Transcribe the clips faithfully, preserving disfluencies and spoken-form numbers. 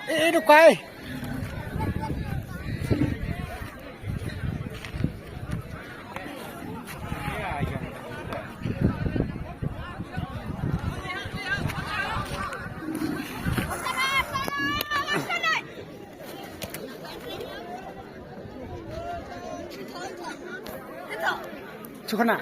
Eh, eh, dukai. Sukana.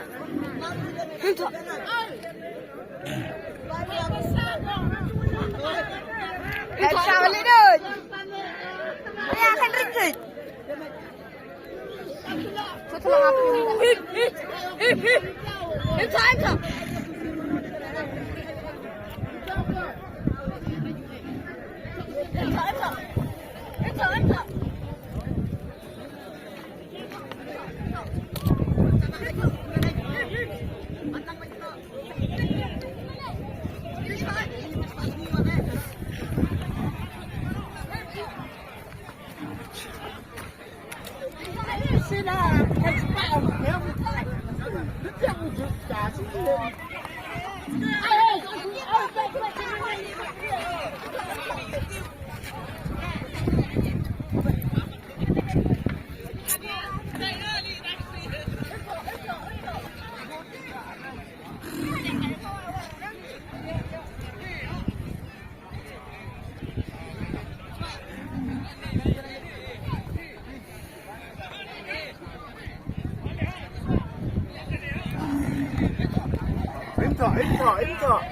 Enter, enter, enter.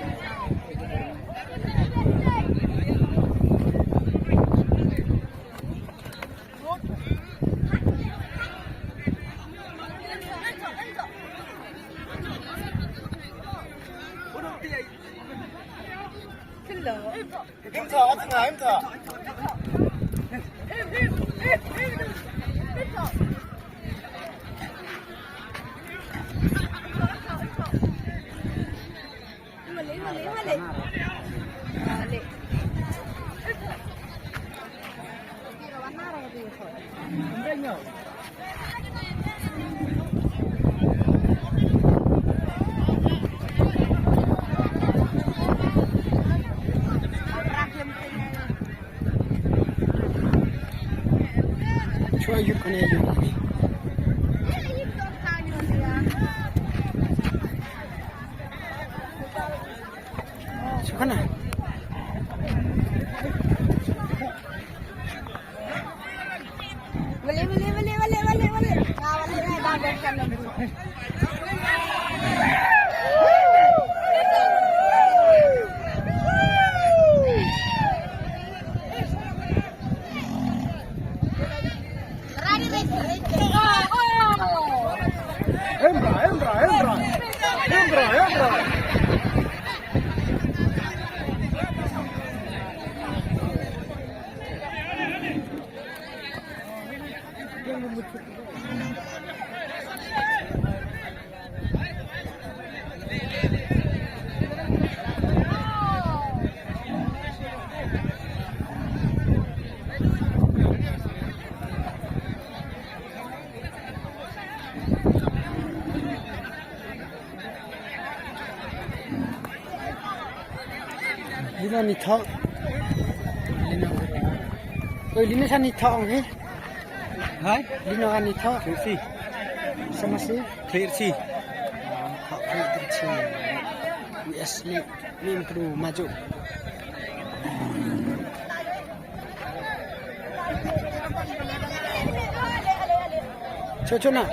Hello. Enter, enter, enter. Chwa yut kane yut. Sukana. Balik, balik, balik, balik, balik, balik. Ah, balik, eh, dah, dah, dah, dah. Hembra, hembra, hembra. Hembra, hembra. Lino ni thok. Lino. Oi, lino sa ni thok, eh? Hai? Lino ani thok. Clear si. Sama si. Clear si. Thok clear si. Yes, ni, ni mkru maju. Cho, cho na.